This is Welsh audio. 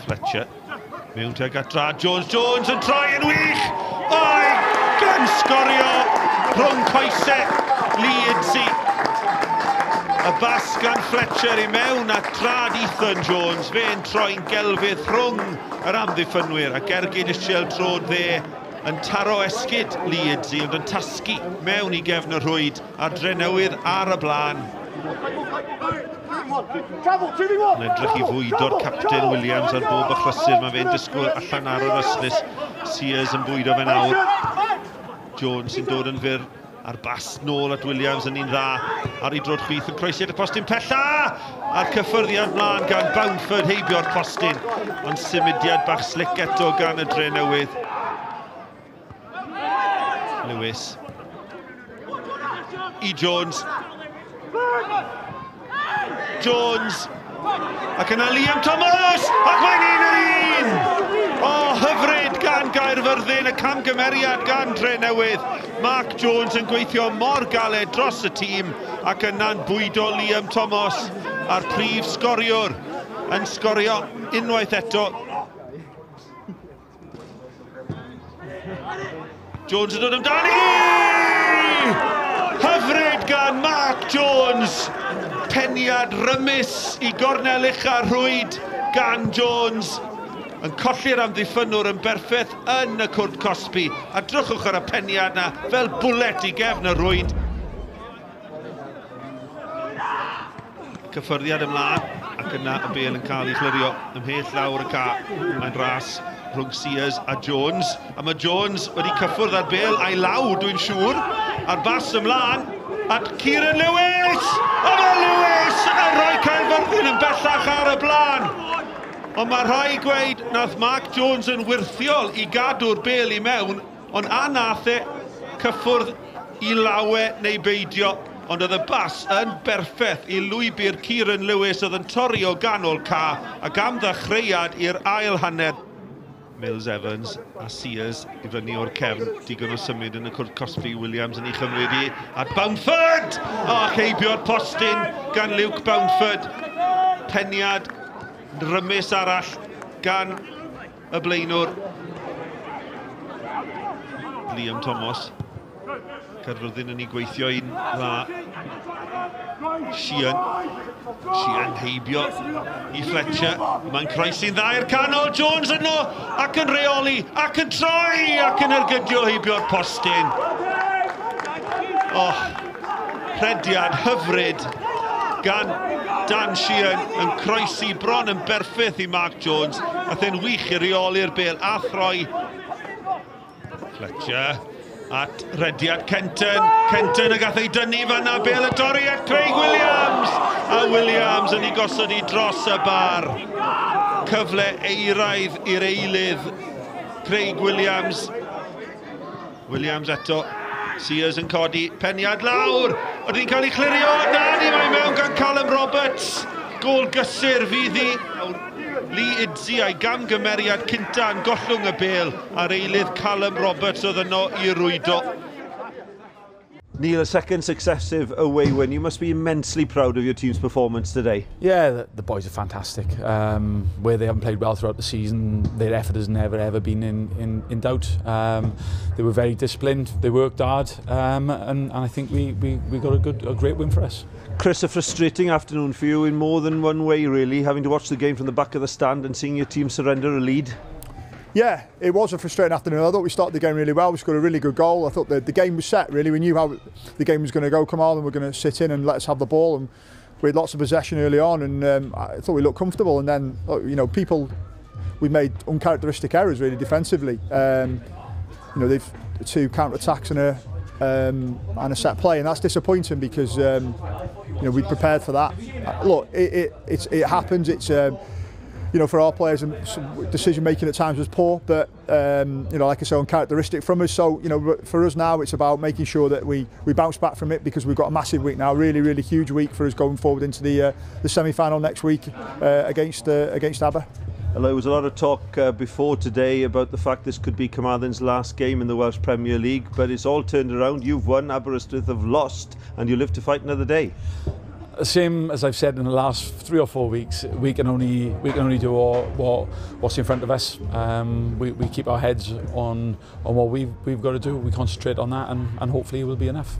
Fletcher mewn tuag at Brad Jones. Jones yn troi yn wych! Oi, gan sgorio rhwng coesau Lee Idzi. Y bas gan Fletcher i mewn at trad Ethan Jones. Fe'n troi'n gelfydd rhwng yr amddiffynwyr ac ergyd Isiel trod dde yn taro esgyd Lee Idzi, ond yn tasgu mewn i gefn y rhwyd a'r Drenewydd ar y blaen. Yn edrych i fwydo'r capten Williams ar bob achlysur. Mae fe'n disgwyl allan ar yr ystlys. Sears yn bwydo fe nawr. Jones sy'n dod yn fyr a'r bas nôl at Williams yn un dda. Ar ei drod chwith yn croesi at y postyn pella! A'r cyffyrddiad mlaen gan Boundford heibio'r postyn. Ond symudiad bach slic eto gan y Drenewydd. Lewis. I Jones. Jones. Ac yna Liam Thomas! Ac mae'n un yr un! O, hyfryd gan Gaerfyrddin, y camgymeriad gan Drenewydd. Mark Jones yn gweithio mor galed dros y tîm ac yna'n bwydo Liam Thomas a'r prif sgoriwr yn sgorio unwaith eto. Jones yn dod amdani! Hyfryd gan Mark Jones! Peniad rymus i gornel ucha rhwyd gan Jones. Yn colli'r amddiffynnwr yn berffaith yn y cwrt cosbi. A drychwch ar y peniad na fel bwlet i gefn y rhwyd. Cyffyrddiad ymlaen, ac yna y bêl yn cael ei chlirio ymhell lawr y ca. Mae'n ras rhwng Sears a Jones, a mae Jones wedi cyffwrdd ar bêl a'i law, dwi'n siŵr, a'r bas ymlaen at Kieran Lewis! A mae Lewis yn rhoi Caerfyrddin yn bellach ar y blaen! Ond mae rhai gweud nath Mark Jones yn wyrthiol i gadw'r bêl i mewn, ond a nath e cyffwrdd i lawe neu beidio, ond oedd y bas yn berffaith i lwybr Kieran Lewis oedd yn torri o ganol ca ac am ddechreuad i'r ail hanner. Mills Evans a Sears i fyny o'r cefn, digon o symud yn y cwrt cosbi. Williams yn ei chymryd i at Boundford! O, heibio'r postyn gan Luke Boundford. Peniad rymus arall gan y blaenwr. Liam Thomas. Caerfyrddin yn ei gweithio un dda. Sheehan. Sheehan heibio i Fletcher. Mae'n croesi'n dda i'r canol. Jones yno ac yn rheoli ac yn troi ac yn ergydio heibio'r postyn. Oh, rhediad hyfryd gan Dan Sheehan yn croesi bron yn berffaith i Mark Jones. Ath e'n wych i reoli'r bêl a throi. Fletcher at rediad Kenton. Kenton y gath ei dynnu fanna, bêl y dorri at Craig Williams. A Williams yn ei gosod i dros y bar. Cyfle eiraidd i'r eilydd. Craig Williams. Williams eto. Sears yn codi. Peniad lawr. Oedd hi'n cael ei chlirio. Na, ni mae mewn gan Callum Roberts. Gôl gysur fydd hi. Lee Idzi a'i gamgymeriad cynta yn gollwng y bêl a'r eilydd Callum Roberts oedd yno i rwydo. Neil, a second successive away win. You must be immensely proud of your team's performance today. Yeah, the boys are fantastic. Where they haven't played well throughout the season, their effort has never ever been in doubt. They were very disciplined, they worked hard, and I think we got a great win for us. Chris, a frustrating afternoon for you in more than one way, really, having to watch the game from the back of the stand and seeing your team surrender a lead. Yeah, it was a frustrating afternoon. I thought we started the game really well. We scored a really good goal. I thought the game was set, really. We knew how the game was going to go. Carmarthen were going to sit in and let us have the ball, and we had lots of possession early on, and I thought we looked comfortable. And then, you know, we made uncharacteristic errors, really, defensively. You know, they've two counter-attacks and a set play, and that's disappointing because you know, we prepared for that. Look, it happens. It's you know, for our players, and decision making at times was poor, but you know, like I say, uncharacteristic from us. So, you know, for us now, it's about making sure that we bounce back from it, because we've got a massive week now, really, really huge week for us going forward into the semi-final next week against Aber. Well, there was a lot of talk before today about the fact this could be Carmarthen's last game in the Welsh Premier League, but it's all turned around. You've won, Aberystwyth have lost, and you live to fight another day. Same as I've said in the last 3 or 4 weeks, we can only do what's in front of us. We keep our heads on what we've got to do. We concentrate on that, and hopefully it will be enough.